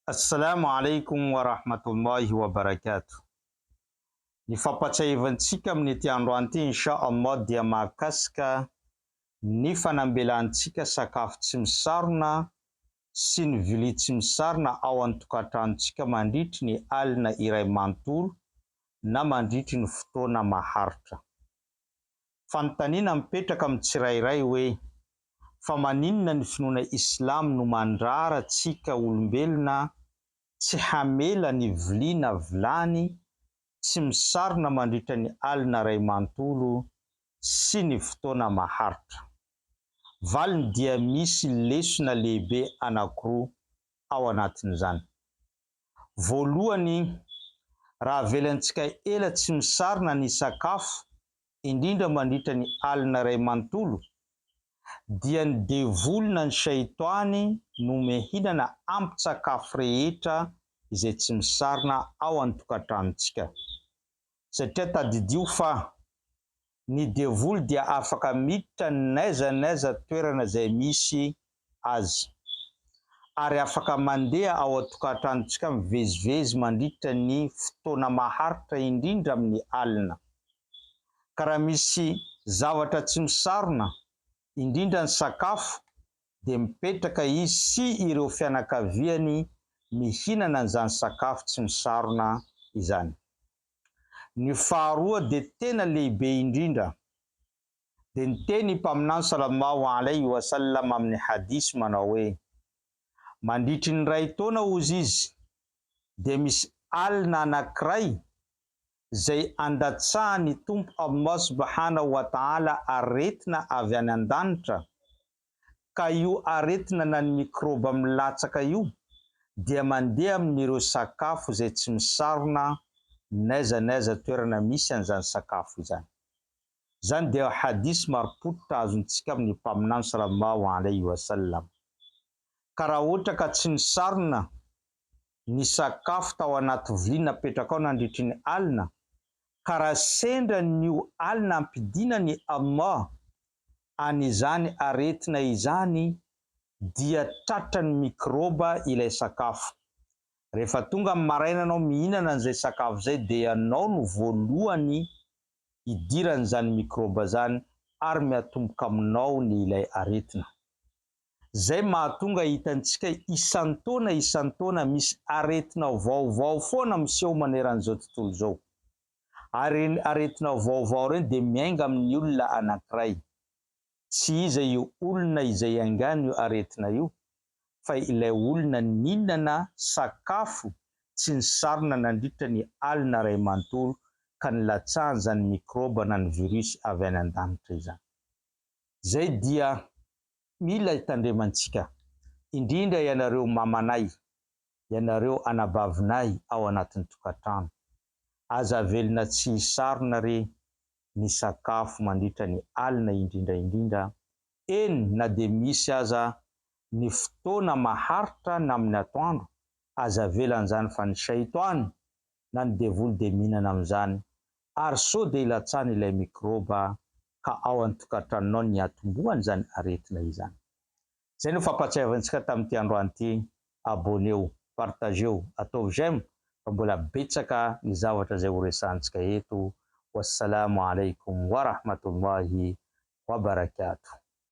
Assalamu alaikum wa rahmatullahi wa barakatuh. Ny fampatsiahivantsika amin'ity androany ity insha Allah dia mahakasika ny fanambelantsika sakafo tsy misarona sy ny vilia tsy misarona ao an-tokantranontsika mandritry ny alina iray manontolo na mandritry ny fotoana maharitra. Fanontaniana mipetraka amin'ny tsirairay hoe, fa maninona ny finoana Islamo no mandrara antsika olombelona tsy hamela ny vilia na vilany tsy misarona mandritra ny alina iray manontolo sy ny fotoana maharitra? Valiny dia misy lesona lehibe anankiroa ao anatin'izany. Voalohany, raha avelantsika ela tsy misarona ny sakafo, indrindra mandritra ny alina iray manontolo, dia ny devoly na ny shaitany no mihinana ambin-tsakafo rehetra izay tsy misarona ao an-tokantranontsika. Satria tadidio fa ny devoly dia afaka miditra n'aiza n'aiza toerana izay misy azy, ary afaka mandeha ao an-tokantranontsika mivezivezy mandritra ny fotoana maharitra indrindra amin'ny alina. Ka raha misy zavatra tsy misarona, indrindra ny sakafo, dia mipetraka izy sy ireo fianakaviany mihinana an'izany sakafo tsy misarona izany. Ny faharoa dia tena lehibe indrindra, dia niteny i Mpaminany Salallahu alaihi wa sallam amin'ny hadith manao hoe, Mandritry ny iray taona hozy izy dia misy alina anankiray izay andatsahan'ny Tompo Allah subhanahu wa ta'ala aretina avy any an-danitra ka io aretina na ny mikraoba milatsaka io dia mandeha amin'ireo sakafo izay tsy misarona n'aiza n'aiza toerana misy an'izany sakafo izany. Izany dia hadith marim-pototra azontsika amin'ny Mpaminany salallahu alaihi wa sallam. Ka raha ohatra ka tsy nisarona ny sakafo tao anaty vilia napetrakao nandritry ny alina, ka raha sendra an'io alina ampidinan'i Allah an'izany aretina izany dia tratran'ny mikraoba ilay sakafo. Rehefa tonga amin'ny maraina ianao mihinana an'izay sakafo izay dia ianao no voalohany idiran'izany mikraoba izany ary miatomboka aminao ny ilay aretina. Izay mahatonga hitantsika isan-taona isan-taona misy aretina vaovao foana miseho maneran'izao tontolo izao. Ary ireny aretina vaovao ireny dia miainga amin'ny olona anankiray. Tsy iza io olona izay iaingan'io aretina io fa ilay olona nihinana sakafo tsy nisarona nandritra ny alina iray manontolo ka nilatsahan'izany mikraoba na ny virus avy any an-danitra izany. Izay dia mila itandremantsika, indrindra ianareo mamanay, ianareo anabavinay ao anatin'ny tokantrano. Aza avelona tsy hisarona re ny sakafo mandritra ny alina indrindra indrindra, eny na dia misy aza ny fotoana maharitra na amin'ny atoandro, aza avela an'izany fa ny shaitwany na ny devoly dia mihinana amin'izany ary sao dia ilatsany ilay mikraoba ka ao an-tokantranonao ny niatombohan'izany aretina izany. Izay no fampahatsiahivantsika tamin'ity androany ity, abonneo, partageo, ataovy j'aime fa mbola betsaka ny zavatra izay ho resahantsika eto, wassalamo alaikum warahmatullahi wabarakatuh.